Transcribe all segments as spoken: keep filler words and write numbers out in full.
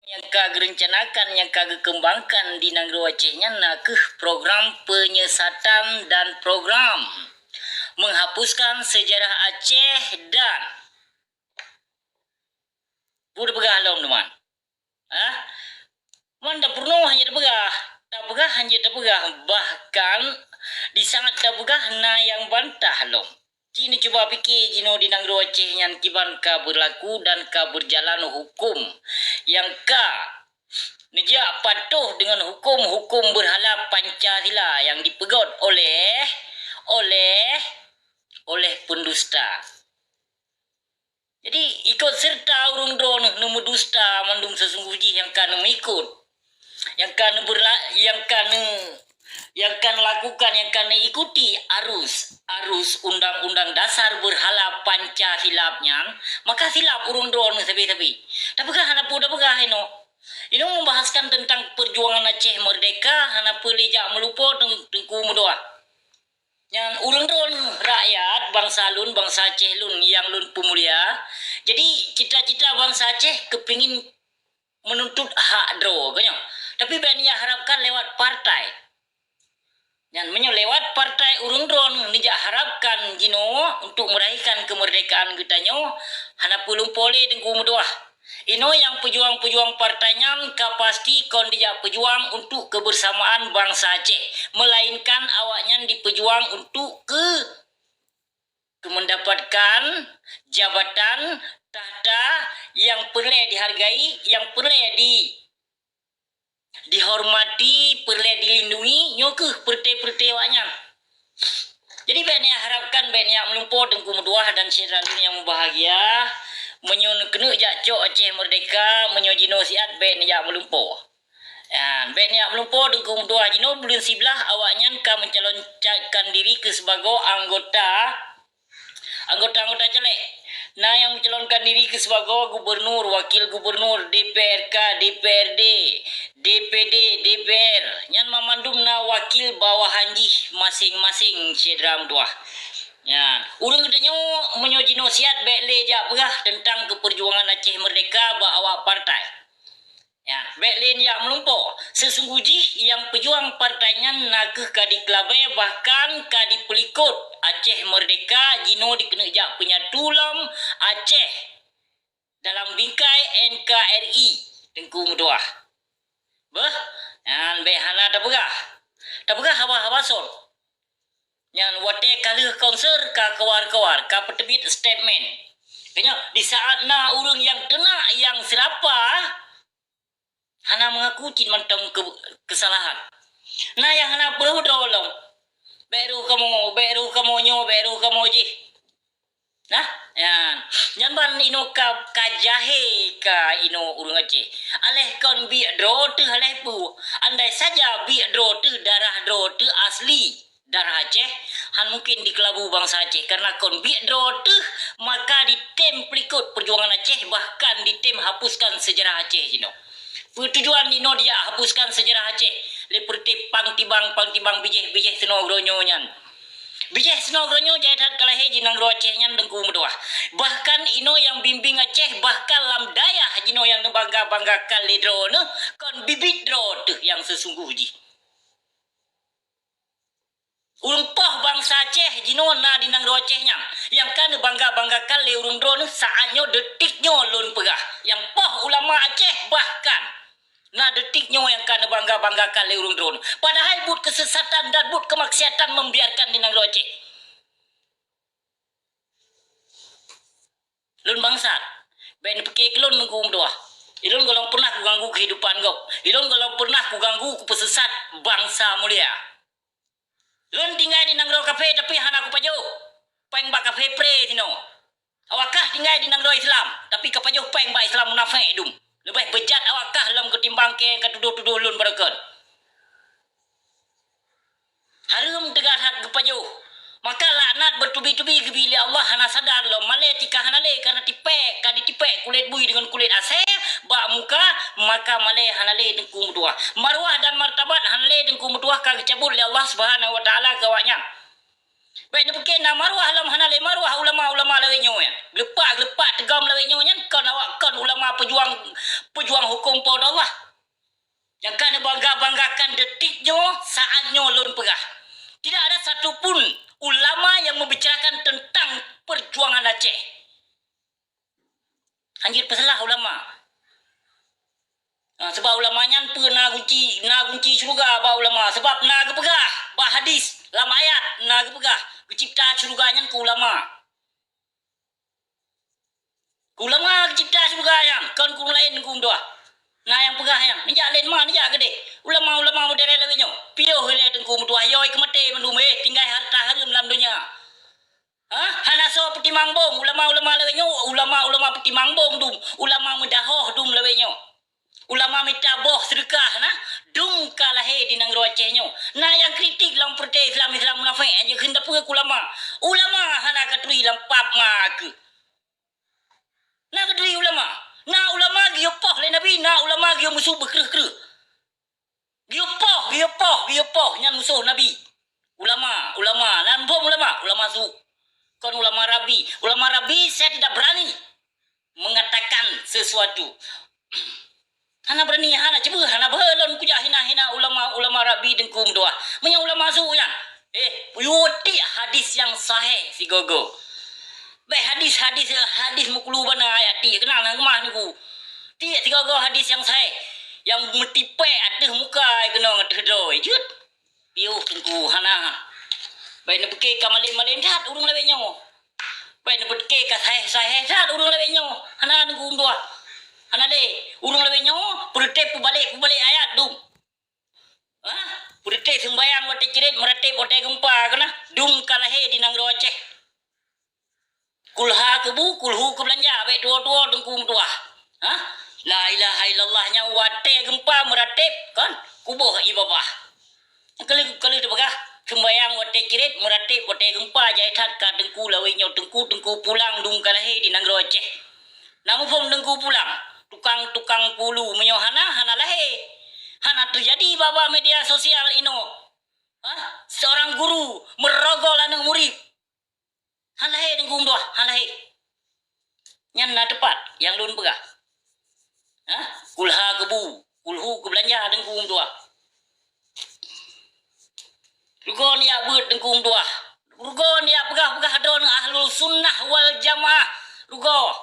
nyang ka geurencanakan, nyang ka geukeumbangkan di nanggroe Aceh nyan nakeuh program penyesatan dan program menghapuskan sejarah Aceh dan, peue tapeugah lom teuma? Hah? Man tapeurunoe hana tapeugah, tapeugah hana tapeugah, bahkan di saat tapeugah na nyang bantah lom. Ci neucuba pike jinoe di nanggroe Aceh nyan kiban ka beulaku dan ka beujalan huköm nyang ka neujak patuh deungon huköm-huköm beurhala Pancasila nyang dipeugét oleh, oleh, oleh pendusta. Jadi, ikot serta ureuëng droeneueh neumeudusta mandum seusunggoh jih nyang ka neumeuikot, nyang ka neubeurla-, nyang ka neu-, nyang ka neulakukan, nyang ka neuikuti arus, arus undang-undang dasar beurhala Pancasila nyan, maka silap ureuëng droeneueh sabe-sabe. Tapeugah hana peue tapeugah inoe. Inoe membahaskan tentang perjuangan Aceh Merdeka, hana peue lé jak meulumpoe teung-, teungku meudoá. Nyan ureuëng droeneueh rakyat bansa lôn, bansa Aceh lôn nyang lôn peumulia. Jadi, cita-cita bansa Aceh keupingin meununtut hak droe, ka nyoe. Tapi bék neujak harapkan lewat partai. Nyan meunyoe lewat partai ureuëng droeneueh neujak harapkan jinoe untuk meuraihkan keumeurdekaan geutanyoe, hana peue lumpoe lé teungku meudoá. Inoe nyang peujuang-peujuang partai nyan ka pasti kon dijak peujuang untuk kebersamaan bansa Aceh, melainkan awaknyan dipeujuang untuk keu-, keu mendapatkan jabatan, takhta nyang peureulée dihargai, nyang peureulée di-, dihormati, peureulée dilindungi, nyoe kheueh peureuté-peureuté awaknyan. Jadi, bék neujak harapkan, bék neujak meulumpoe teungku meudoá dan syedara lôn nyang mubahgia. Meunyoe neukeuneuk jak cok Aceh Merdeka, meunyoe jinoe siat, bék neujak meulumpoe. Nyan, bék neujak meulumpoe teungku meudoá. Jinoe buleuen siblaih awaknyan ka meucalonkan diri keu sibagoe anggota Anggota-anggota caleg na nyang meucalonkan diri keu sibagoe gubernur, wakil gubernur, D P R K, D P R D, D P D, D P R. Nyan banmandum na wakil bawahan jih maséng-maséng syedara meutuwah. Nyan, ureuëng geutanyoe meunyoe jinoe siat bék lé jak peugah teuntang keupeurjuangan Aceh Merdeka bak awak partai. Nyan, bék lé jak meulumpoe. Seusunggoh jih nyang peujuang partai nyan na kheueh ka dikeulabée bahkan ka dipeulikot. Aceh Merdeka jinoe dikeuneuk jak peunyatu lom Aceh dalam bingkai N K R I, teungku meutuwah. Beuh, nyan bék hana tapeugah. Tapeugah haba-haba sot. Nyan watée ka lheueh konser ka keuwar-keuwar, ka peuteubiet statement. Keunyoe di saat na ureuëng nyang teunak nyang seurapa, hana meungaku cit mantong keu-, keusalahan. Na nyang hana peureuh droe lom. Bék rôh kamoe, bék rôh kamoe nyoe, bék rôh kamoe jih. Nah, nyan. Nyan ban inoe ka, ka jahé ka inoe ureuëng Aceh. Aléh kon biek droe teuh aléh peue. Andai saja biek droe teuh, darah droe teuh asli. Darah Aceh, han mungkin dikeulabu bansa Aceh, karena kon biek droe teuh maka ditem peulikot peujuangan Aceh, bahkan ditem hapuskan seujarah Aceh jinoe. Peue tujuan jinoe dijak hapuskan seujarah Aceh lé peureuté pang tibang, pang tibang bijéh, bijéh sinoe geuronyoe nyan. Bijéh sinoe geuronyoe jai that ka lahé di nanggroe Aceh nyan teungku meutuwah. Bahkan inoe nyang bimbéng Aceh, bahkan lam dayah jinoe nyang neubangga-banggakan lé droeneuh, kon bibiet droe teuh nyang seusunggoh jih. Ureuëng poh bansa Aceh jinoe na di nanggroe Aceh nyan, nyang ka neubangga-banggakan lé ureuëng droeneuh saát nyoe, detik nyoe lôn peugah. Nyang poh ulama Aceh bahkan na detik nyoe nyang ka neubangga-banggakan lé ureuëng droeneuh. Padahai buet keusesatan dan buet keumaksiatan membiarkan di nanggroe Aceh. Lôn bangsat. Bék neupike keu lôn teungku meutuwah. Ilôn gohlom peureunah kuganggu keuhidupan gob. Ilôn gohlom peureunah kuganggu, kupeusesat bansa mulia. Lôn tinggai di nanggroe kafé, tapi hana kupajoh péng bak kafé pré sinoe. Awak kah tinggai di nanggroe Islam, tapi kapajoh péng bak Islam munafék dum. Leubeh beujat awak kah lom keutimbang keu nyang ka tudoh-tudoh lôn baroekon. Hareuem teuga that geupajoh. Maka laknat beutubi-tubi geubri lé Allah hana sadar lom. Malée tika hana lé, karena tipék, ka ditipék kulét bui deungon kulét asée bak muka, maka malée hana lé teungku meutuwah. Marwah dan martabat hana lé teungku meutuwah ka geucabut lé Allah Subhanahu wa Taala keu awaknyan. Bék neupiké na maruah lom, hana lé maruah ulama-ulama lawét nyoe nyan. Geulepak-geulepak teugom lawét nyoe nyan kon awak kon ulama peujuang, peujuang huköm Po teu Allah. Nyang ka neubangga-banggakan detik nyoe, saat nyoe lôn peugah. Tidak ada satu pun ulama yang membicarakan tentang perjuangan Aceh. Hanjeuet peusalah ulama. Ha, sebab ulama nyan peue na gunci, na gunci syeuruga bak ulama. Sebab na geupeugah bak hadis, lam ayat na geupeugah, geucipta syeuruga nyan keu ulama. Keu ulama geucipta syeuruga nyan, kon keu ureueng laén keu meutuah. Na nyang peugah nyan, neujak lé ma, neujak keudeh. Ulama-ulama modern lawét nyoe, piôh ilée teungku meutuah, yo ikeu maté mandum, eh, tinggai harta hareuem lam donya. Ha? Hana soe peutimang bông, ulama-ulama lawét nyoe, ulama-ulama peutimang bông dum, ulama meudahoh dum lawét nyoe. Ulama mita boh seudeukah na, dum ka lahé di nanggroe Aceh nyoe. Na nyang kritik lam peureté Islam-Islam munafék, jikheun tapeue keu ulama. Ulama hana katuri lam pap ma keuh. Na katuri ulama. Na ulama geuyue poh lé Nabi, na ulama geuyue musoh beukreuh-kreuh. Geuyue poh, geuyue poh, geuyue poh, nyan musoh Nabi. Ulama, ulama, nan bom ulama, ulama su. Kon ulama rabi. Ulama rabi, saya tidak berani mengatakan sesuatu. Hana berani, hana ceubeuh, hana beuhe lôn kujak hina-hina ulama, ulama rabi teungku meutuah. Meunyoe ulama su nyan, eh, yue tiek hadis nyang sahih sigoe-goe. Bék hadis, hadis, hadis meukulu bana ayat tiek keunan lam keumah niku. Tiek sigoe-goe hadis nyang sahih, nyang meutipék ateueh muka keunoe ateueh droe jeuet. Piôh teungku hana. Bék neupiké ka malém-malém that ureueng lawét nyoe. Bék neupiké ka sahih-sahih that ureueng lawét nyoe. Hana teungku meutuah. Hana lé. Ureueng lawét nyoe peureutép peubalek-peubalek ayat dum. Ha? Peureutép seumbahyang watée cret, meuratép watée geumpa keunan. Dum ka lahé di nanggroe Aceh. Kulha keubu, kulhu keubeulanja, bék tuwoe-tuwoe teungku meutuah. Ha? La ilaha illallah nyan watée geumpa meuratép, kon? Kuboh ié babah. Ka lheueh, ka lheueh teupeugah, seumbahyang watée cret, meuratép watée geumpa, jai that ka teungku lawét nyoe teungku, teungku pulang dum ka lahé di nanggroe Aceh. Na muphom teungku pulang, tukang-tukang pulu meunyoe hana, hana lahé. Hana teujadi bak-bak media sosial inoe. Ha? Seorang guru meurogol aneuëk murit. Han lahé teungku meutuah, han lahé. Nyan na teupat nyang lôn peugah. Ha? Kulha keubu, kulhu keubeulanja teungku meutuah. Rugoe neujak beuet teungku meutuah. Rugoe neujak peugah-peugah droe ngon Ahlus Sunnah wal Jamaah. Rugoe.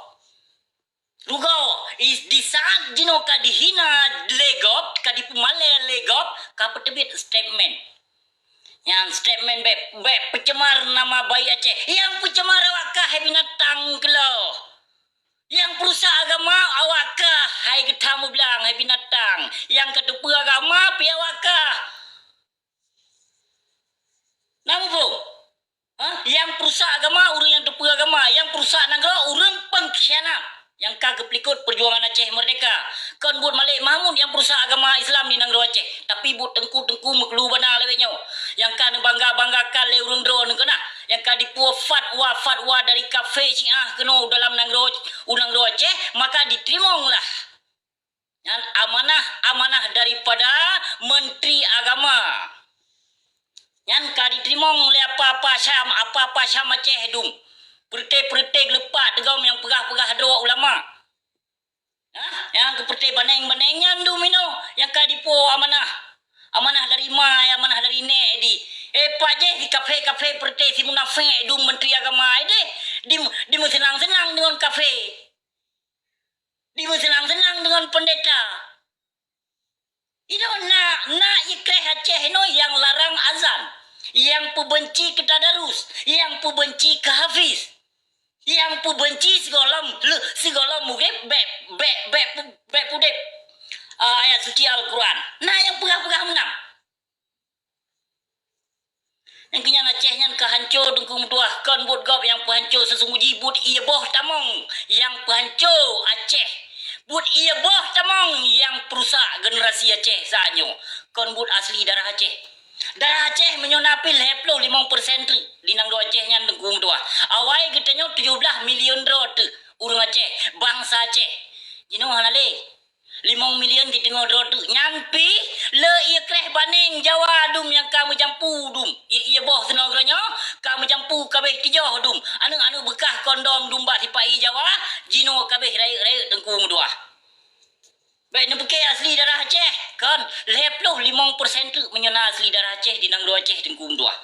Rugoe, is-, di saat jinoe ka dihina lé gob, ka dipeumalée lé gob, ka peuteubiet statement. Nyan statement bék, bék peucemar nama baik Aceh. Nyang peucemar awak kah hai binatang keuloh. Nyang peurusak agama awak kah hai geutam blang hai binatang. Nyang ka teupeue agama pih awak kah. Na muphom? Ha? Nyang peurusak agama ureuëng nyang teupeue agama, nyang peurusak nanggroe ureuëng pengkhianat. Nyang ka geupeulikot peujuangan Aceh Merdeka. Kon buet Malik Mahmud nyang peurusak agama Islam di nanggroe Aceh, tapi buet teungku-teungku meukeulu bana lawét nyoe. Nyang ka neubangga-banggakan lé ureuëng droe neukeunah. Nyang ka dipuwoe fatwa-fatwa dari kafé Syiah keunoe dalam nanggroe, u nanggroe Aceh, maka diteurimonglah. Nyan amanah-amanah daripada Menteri Agama. Nyan ka diteurimong lé apa-apa Syam, apa-apa Syam Aceh dum. Peureute-peureute geuleupak teugom nyang peugah-peugah droe ulama. Hah? Nyang keu peureute baneng-baneng nyan dum inoe nyang ka dipuwoe amanah. Amanah dari ma, amanah dari nék di. Eh, pat jih di kafé-kafé peureute si munafék dum Menteri Agama deh. Di, dimeuseunang-seunang deungon kafé. Dimeuseunang-seunang deungon peundeta. Inoe na, na ikreh Aceh inoe nyang larang azan, nyang peubeunci keu tadarus, nyang peubeunci keu hafiz, nyang peubeunci sigohlom, sigohlom udeb bék, bék, bék, bék pudeb, ah, ayat suci Al-Quran. Na nyang peugah-peugah meunan. Nyang keu nyan Aceh nyan ka hanco teungku meutuah, kon buet gob nyang peuhanco, seusunggoh jih buet ié boh tamong nyang peuhanco Aceh. Buet ié boh tamong nyang peurusak generasi Aceh saat nyoe. Kon buet asli darah Aceh. Darah Aceh meunyoe na pih lhée ploh limong persen teuk di nanggroe Aceh nyan teungku meutuah. Awai geutanyoe tujoh blaih milion droe teuk ureuëng Aceh, bansa Aceh. Jinoe hana lé. Limong milion di teungoh droe teuk nyan pih le ie kreh baneng Jawa dum nyang ka meujampu dum. Ie-ie boh sinoe nyoe ka meujampu kabeh tijoh dum. Aneuk-aneuk beukah kondom dum bak sipa-i Jawa, jinoe kabeh rayeuk-rayeuk Teungku meutuah. Bèk neupiké asli darah Aceh, kon lhèe ploh limong persen teuk meunyoe na asli darah Aceh di nanggroe Aceh Teungku meutuah.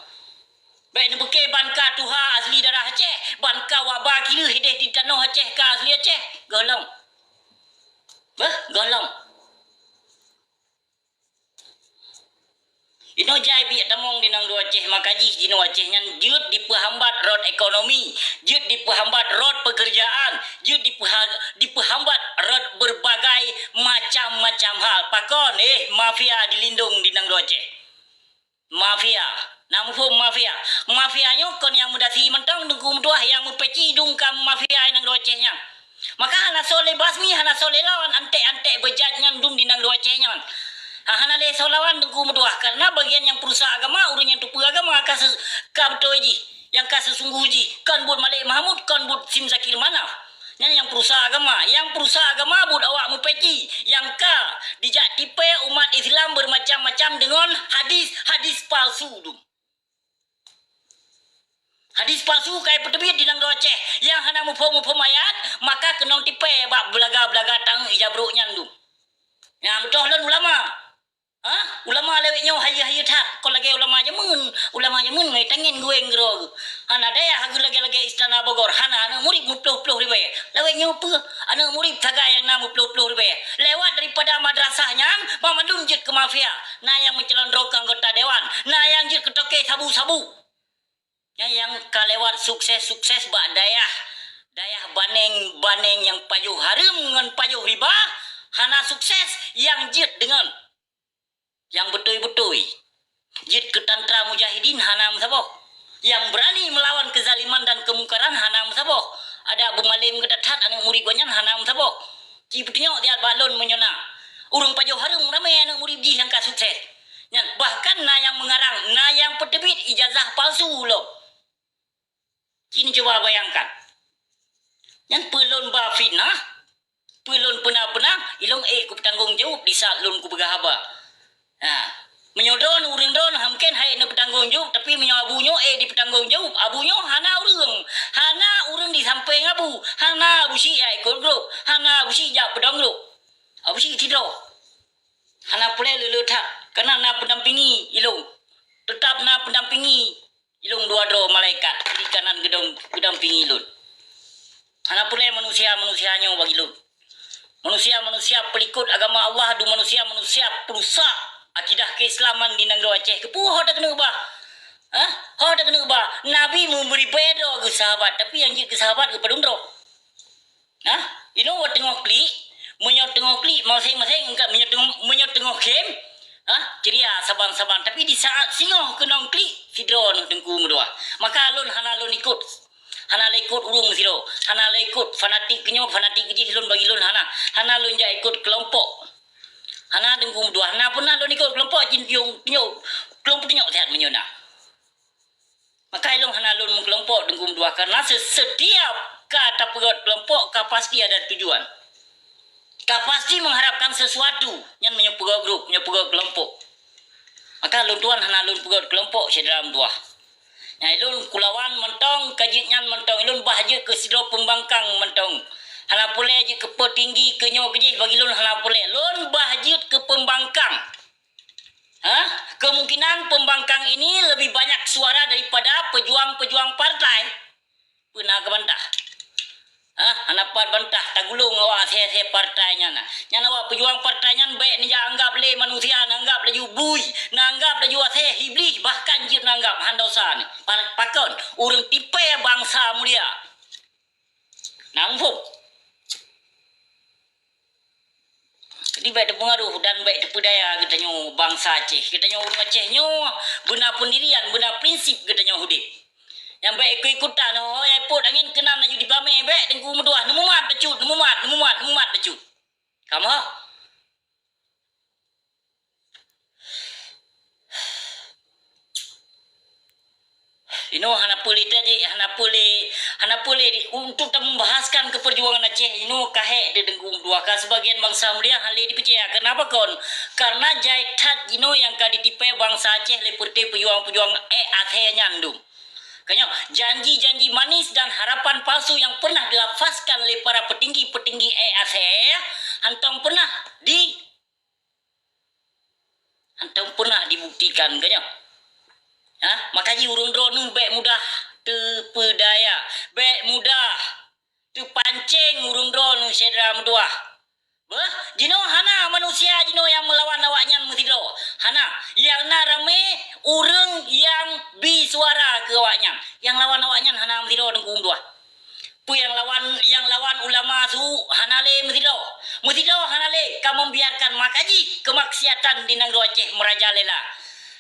Bèk neupiké ban ka tuha asli darah Aceh, ban ka waba kiri hideh di tanoh Aceh ka asli Aceh. Gohlom. Beuh, gohlom. Inoe jai biet tamong di nanggroe Aceh, maka jih jinoe Aceh nyan jeuet dipeuhambat rot ekonomi, jeuet dipeuhambat rot pekerjaan, jeuet dipeuha-, dipeuhambat rot berbagai macam-macam hal. Pakon? Eh, mafia dilindong di nanggroe Aceh. Mafia. Na muphom mafia? Mafia nyoe kon nyang meudasi mantong Teungku meutuah, nyang meupeci dungkam mafia nyang di Aceh nyan. Maka hana soe lé basmi, hana soe lé lawan, antek-antek beujat nyan dum di nanggroe Aceh nyan. Ha, hana lé soe lawan Teungku meutuah, karena bagian nyang peurusak agama, ureueng nyang tupeue agama ka se-, ka beutôi jih, nyang ka seusungguh jih, kon buet Malek Mahmud, kon buet Sim Zakir Manaf. Nyan nyang peurusak agama. Nyang peurusak agama buet awak meupeci nyang ka dijak tipèe umat Islam bermacam-macam deungon hadis-hadis palsu dum. Hadis palsu ka ipeuteubiet di nanggroe Aceh nyang hana muphom-muphom ayat, maka keunong tipèe bak beulaga-beulaga tanggong ija brok nyan dum. Nyang beutôi lôn ulama. Ha? Ulama lawét nyoe hayeue-hayeue that, kon lagèe ulama jameun. Ulama jameun ngon tangieng geuweng keudroe geuh. Hana dayah geuh lagèe-lagèe Istana Bogor, hana aneuk murit meuploh-ploh ribèe. Lawét nyoe peue? Aneuk murit sagai nyang na meuploh-ploh ribèe. Lewat daripada madrasah nyan, banmandum jeuet keu mafia. Na nyang meucalon droe keu anggota dewan, na nyang jeuet keu toke sabu-sabu. Nyan nyang ka lewat sukses-sukses bak dayah, dayah baneng-baneng nyang pajoh hareuem ngon pajoh riba, hana sukses nyang jeuet deungon nyang beutôi-beutôi. Jeuet keu tantra mujahidin hana meusaboh. Nyang beurani meulawan keuzaliman dan keumungkaran hana meusaboh. Adak beumalém geutat-that aneuk murit gobnyan hana meusaboh. Ci peutunyok siat bak lôn meunyoe na. Ureueng pajoh hareuem ramé aneuk murit jih nyang ka sukses. Nyan bahkan na nyang meungarang, na nyang peuteubiet ijazah palsu lom. Cit cuba bayangkan. Nyan peue lôn ba fitnah, peue lôn peuna-peuna, ilôn ék kupeutanggong jaweueb di saat lôn kupeugah haba. Ha. Meunyoe droen, ureueng droen, ha, mungken han ék neupeutanggong jaweueb, tapi meunyoe abu nyoe ék dipeutanggong jaweueb, abu nyoe hana ureueng, hana ureueng di sampéng abu, hana abu syiek jak ikot grup, hana abu syiek jak peudong grup. Abu syiek sidroe. Hana peureulèe le-le that, kareuna na peudampingi ilôn. Teutap na peudampingi ilôn dua droe malaikat, kiri kanan geudong, geudampingi lôn. Hana peureulèe manusia-manusia nyoe bagi lôn. Manusia-manusia peulikot agama Allah, dum manusia-manusia peurusak akidah keuislaman di nanggroe Aceh. Keupeue ho takeuneuk ba? Hah? Ho takeuneuk ba? Nabi meubri bèe droe keu sahabat, tapi nyang jeuet keu sahabat geupadum droe. Hah? Inoe teungoh klik, meunyoe teungoh klik, maséng-maséng, meunyoe teungoh, meunyoe teungoh khém, hah? Ceria saban-saban. Tapi di saat singoh keunong klik, sidroe neuh Teungku meutuah. Maka lôn hana lôn ikot. Hana lôn ikot ureueng sidroe. Hana lôn ikot fanatik keu nyoe, fanatik keu jih, lôn bagi lôn hana. Hana lôn jak ikot keulompok. Hana Teungku meutuah. Hana peunah lôn ikot keulompok, jin piôh, piôh, keulompok nyoe sihat meunyoe na. Maka ilôn hana lôn meukeulompok Teungku meutuah, karena se-, setiap ka tapeugöt keulompok ka pasti ada tujuan. Ka pasti mengharapkan sesuatu, nyan meunyoe peugöt grup, meunyoe peugöt keulompok. Maka lôn tuan hana lôn peugöt keulompok syedara meutuah. Nyan ilôn kulawan mantong ka jeuet nyan mantong, ilôn bah jeuet keu sidroe peumbangkang mantong. Hana peureulèe jeuet keu peutinggi keu nyoe keu jih bagi lôn hana peureulèe. Lôn bah jeuet keu peumbangkang. Hah? Kemungkinan pembangkang ini lebih banyak suara daripada pejuang-pejuang partai. Peue na keubantah? Hah? Hana pat bantah, tagulong awak asèe-asèe partai nyan na. Nyan awak pejuang partai nyan bèk neujak anggap lé manusia, neuanggap laju bui, neuanggap laju asèe iblih, bahkan jeuet neuanggap han dosa ni. Pa-, pakon? Ureueng tipèe bansa mulia. Na muphom? Jadi bèk teupeungaruh dan bèk teupeudaya geutanyoe bansa Aceh. Geutanyoe ureueng Aceh nyoe beuna peundirian, beuna prinsip geutanyoe udép. Nyang bèk ikut-ikutan, oh, nyang ipot angén keunan laju dipamé, bèk Teungku meutuah, neumumat bacut, neumumat, neumumat, neumumat bacut. Kamoe? Inoe hana peue lé tajak, hana peue lé, hana peue lé untuk tameubahasakan keupeurjuangan Aceh inoe ka hék di Teungku Meutuah, ka seubagian bansa mulia hana lé jipeucaya. Keunapa kon? Karena jai that jinoe nyang ka jitipée bansa Aceh lé peureuté peujuang-peujuang ék asée nyan dum. Keunyoe janji-janji manis dan harapan palsu nyang pernah dilafazkan lé para peutinggi-peutinggi ék asée, hantom pernah di Hantom pernah dibuktikan, keunyoe. Hah? Maka jih ureuëng droeneuh bék mudah teupeudaya, bék mudah teupancéng ureuëng droeneuh syedara meutuwah. Beuh, jinoe hana manusia jinoe nyang meulawan awaknyan meusidroe. Hana. Nyang na ramé ureuëng nyang bi suara keu awaknyan. Nyang lawan awaknyan hana meusidroe Teungku meutuwah. Peue nyang lawan, nyang lawan ulama su hana lé meusidroe. Meusidroe hana lé ka membiarkan maka jih keumaksiatan di nanggroe Aceh meurajalela.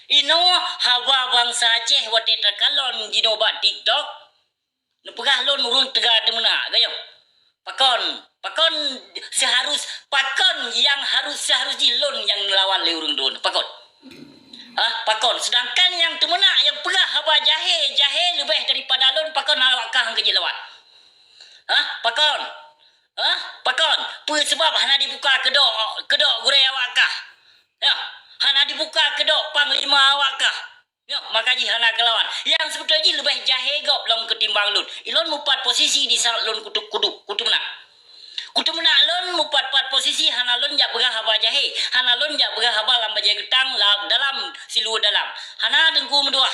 Inoe haba bansa Aceh watée takalon jinoe bak TikTok, neupeugah lôn ureuëng teuga teumeunak, gayôh. Pakon, pakon seharus, pakon nyang harus, seharus jih lôn nyang neulawan lé ureuëng droeneuh? Pakon? Hah? Pakon? Sedangkan nyang teumeunak nyang peugah haba jahé, jahé leubeh daripada lôn, pakon awak kah nyang keu jilawan? Hah? Pakon? Hah? Pakon? Peue seubab hana dibuka keudok, keudok gurée awak kah? Ya, hana dibuka keudok panglima awak kah? Nyoe, maka jih hana keulawan. Nyang seubeutôi jih leubeh jahé gob lom keutimbang lôn. Ilôn mupat posisi di saat lôn kutu-, kutu-, kuteumeunak. Kuteumeunak lôn mupat-pat posisi hana lôn jak peugah haba jahé, hana lôn jak peugah haba lam bajée geutang la-, dalam siluweue dalam. Hana Teungku meutuwah.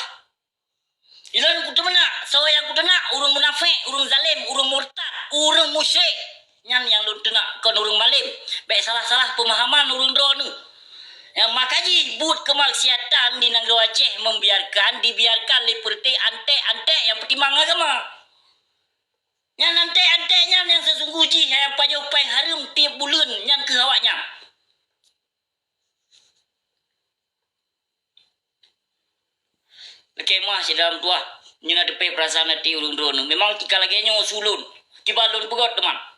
Ilôn kuteumeunak, soe nyang kuteumeunak, ureuëng munafék, ureuëng zalém, ureuëng murtad, ureuëng musyrik. Nyan nyang lôn teunak kon ureuëng malém. Bék salah-salah peumahaman ureuëng droeneuh. Nyang maka jih buet keumaksiatan di nanggroe Aceh membiarkan, dibiarkan lé peureuté anték-anték nyang peutimang agama. Nyan anték-anték nyan nyang seusunggoh jih nyang pajoh péng hareuem tieb buleuen nyan keu awaknyan. Lakée meuah syedara meutuwah, nyoe na teupée peurasaan até ureuëng droeneuh. Memang tika lagée nyoe su lôn, kiban lôn peugét teuma.